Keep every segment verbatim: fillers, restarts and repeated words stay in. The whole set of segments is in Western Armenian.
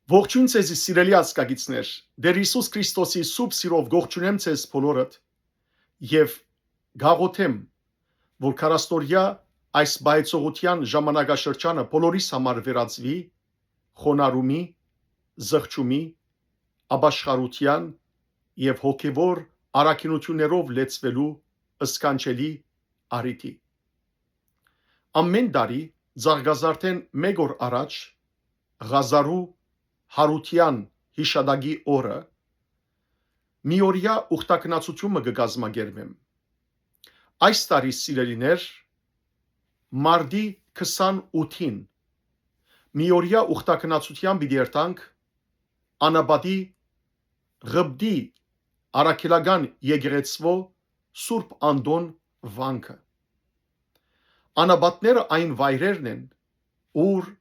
Ողջույն ձեզի, սիրելի ազգագիցներ։ Տէր Յիսուս Քրիստոսի սուրբ սիրով կողջունեմ ձեզ բոլորդ եւ գաղութեմ, որ քառասնօրեայ այս պահեցողութեան ժամանակաշրջանը բոլորիս համար վերածուի խոնարհումի, զղջումի, ապաշխարութեան եւ հոգեւոր առաքինութիւններով լեցուելու սքանչելի առիթի։ Ամէն տարի Ծաղկազարդէն մէկ օր առաջ, Ղազարու յարութեան յիշատակի օրը, միօրեայ ուխտագնացութիւն մը կը կազմակերպեմ։ Այս տարի, սիրելիներ, մարտի քսանութին, միօրեայ ուխտագնացութեան պիտի երթանք Անապատի Ղպտի առաքելական եկեղեցւոյ Սուրբ Անտոն վանքը։ Անապատները այն վայրերն են, ուր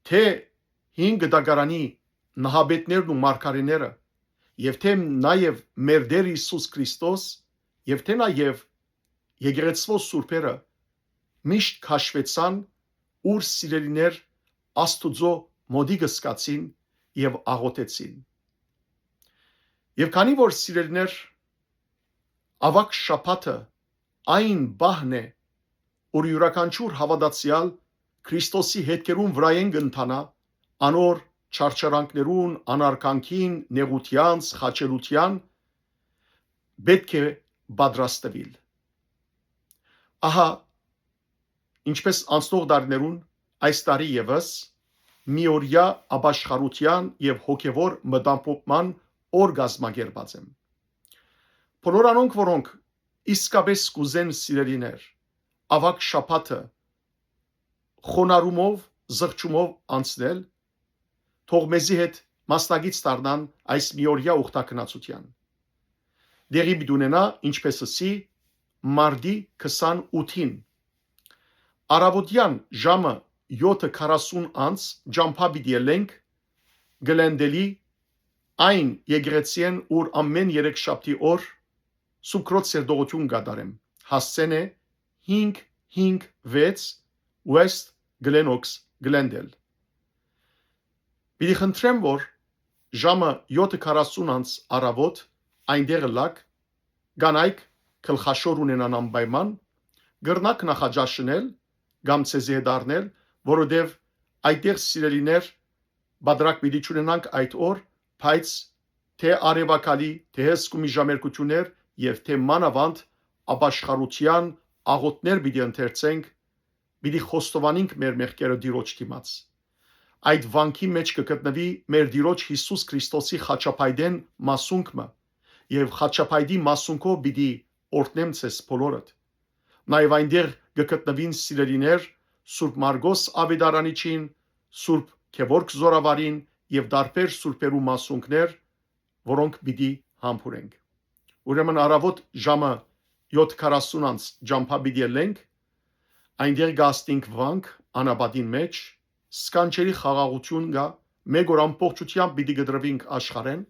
թէ հին կտակարանի նահապետներն ու մարգարէները, եւ թէ նաեւ մեր Տէր Յիսուս Քրիստոս, եւ թէ նաեւ եկեղեցւոյ սուրբերը միշտ քաշուեցան, ուր, սիրելիներ, Աստուծոյ մօտիկ զգացին եւ աղօթեցին։ Եւ քանի որ, սիրելիներ, աւագ շաբաթը այն պահն է, որ իւրաքանչիւր հաւատացեալ Քրիստոսի հետքերուն վրայէն կ'ընթանայ, անոր չարչարանքներուն, անարգանքին, նեղութեանց, խաչելութեան, պէտք է պատրաստուիլ։ Ահա, ինչպէս անցնող տարիներուն, այս տարի եւս միօրեայ ապաշխարութեան եւ հոգեւոր մտամբոփման օր կազմակերպած եմ։ Բոլոր անոնք, որոնք իսկապէս կ'ուզեն, սիրելիներ, աւագ շաբաթը խոնարհումով, զղջումով անցնել, թող մեզի հետ մասնակից դառնան այս միօրեայ ուխտագնացութեան։ Տեղի պիտի ունենայ, ինչպէս ըսի, մարտի քսանութին։ Առաւօտեան ժամը եօթը քառասուն անց ճամբայ պիտի ելլենք Գլենդելի, այն եկեղեցիէն, ուր ամէն երեքշաբթի օր Սուրբ Քրոջ սերտողութիւն կատարեմ։ Հասցէն է հինգ հինգ վեց West Glenox, Glendale։ Պիտի խնդրեմ, որ ժամը եօթը քառասուն անց առաւօտ այնտեղ ըլլաք, կանայք գլխաշոր ունենան անպայման, կրնաք նախաճաշ ընել կամ ձեզի հետ առնել, որովհետեւ այդտեղ, սիրելիներ, պատրակ պիտի չունենանք այդ օր, բայց թէ արեւակալի, թէ հսկումի ժամերգութիւններ եւ թէ մանաւանդ ապաշխարութեան աղօթքներ պիտի ընթերցենք, պիտի խոստովանենք մեր մեղքերը Տիրոջ դիմաց։ Այդ վանքի մէջ կը գտնուի մեր Տիրոջ Յիսուս Քրիստոսի խաչապայտէն մասունք մը, եւ խաչապայտի մասունքով պիտի օրհնեմ ձեզ բոլորդ։ Նաեւ այնտեղ կը գտնուին, սիրելիներ, Սուրբ Մարգոս Աւետարանիչին, Սուրբ Գեորգ Զօրավարին եւ տարբեր սուրբերու մասունքներ, որոնք պիտի համբուրենք։ Ուրեմն առաւօտ ժամը եօթ քառասուն անց ճամբայ պիտի ելլենք, այնտեղ կհասնենք Վանք անապատին մէջ, սքանչելի խաղաղութիւն կայ, մէկ օր ամբողջութեամբ պիտի կտրուինք աշխարհէն։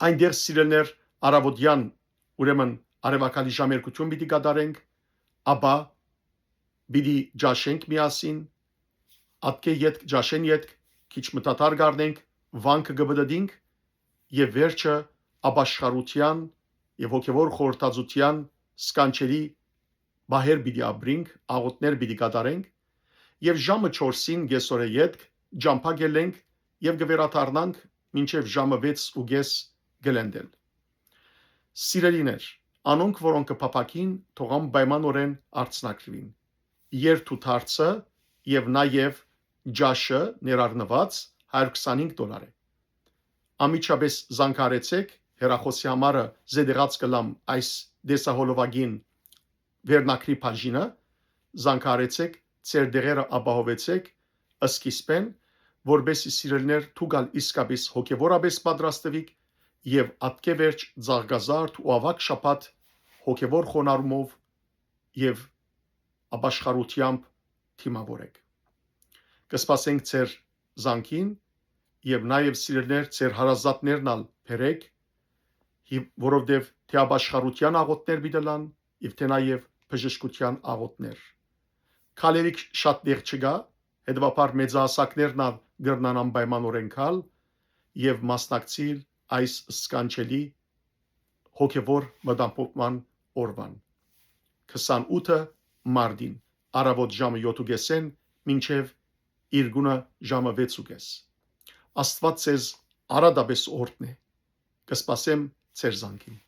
Այնտեղ, սիրելիներ, առաւօտեան, ուրեմն, արեւակալի ժամերգութիւն պիտի կատարենք, ապա պիտի ճաշենք միասին, ատկէ ետք, ճաշէն ետք քիչ մը դադար կ'առնենք, վանքը կը պտըտինք եւ վերջը ապաշխարութեան եւ հոգեւոր խորհրդածութեան սքանչելի պահեր պիտի ապրինք, աղօթքներ պիտի կատարենք եւ ժամը չորսին կեսօրէ ետք ճամբայ կ'ելլենք եւ կը վերադառնանք մինչեւ ժամը վեց ու կես Գլենդել։ Սիրելիներ, անոնք, որոնք կը փափաքին, թող անպայմանօրէն արցնագրուին։ Երթուդարձը եւ նաեւ ճաշը ներառնուած հարիւր քսանհինգ դոլար է։ Անմիջապէս զանգահարեցէք, հեռախօսի համարը զետեղած կ'ըլլամ այս տեսահոլովակին վերնագրի բաժինը, զանգահարեցէք, ձեր տեղերը ապահովեցէք սկիզբէն, որպէսզի, սիրելիներ, դուք ալ իսկապէս հոգեւորապէս պատրաստուիք եւ ատկէ վերջ ծաղկազարդ ու աւագ շաբաթ հոգեւոր խոնարհումով եւ ապաշխարութեամբ դիմաւորեք։ Կը սպասենք ձեր զանգին եւ նաեւ, սիրելիներ, ձեր հարազատներն ալ բերէք, հի-, որովհետեւ թէ ապաշխարութեան աղօթքներ պիտի ըլլան եւ թէ նաեւ բժշկութեան աղօթքներ։ Քալերիք շատ տեղ չկայ, հետեւաբար մեծահասակներն ալ կրնան անպայմանօրէն գալ եւ մասնակցիլ այս սքանչելի հոգեվոր մտամբոփման օրուան։ Քսանութը մարտին, առաւօտ ժամը յոթ ու կէսէն մինչեւ երկունը ժամը վեց ու կէս։ Աստուած ձեզ արատապէս օրհնէ։ Կը սպասեմ ձեր զանգին։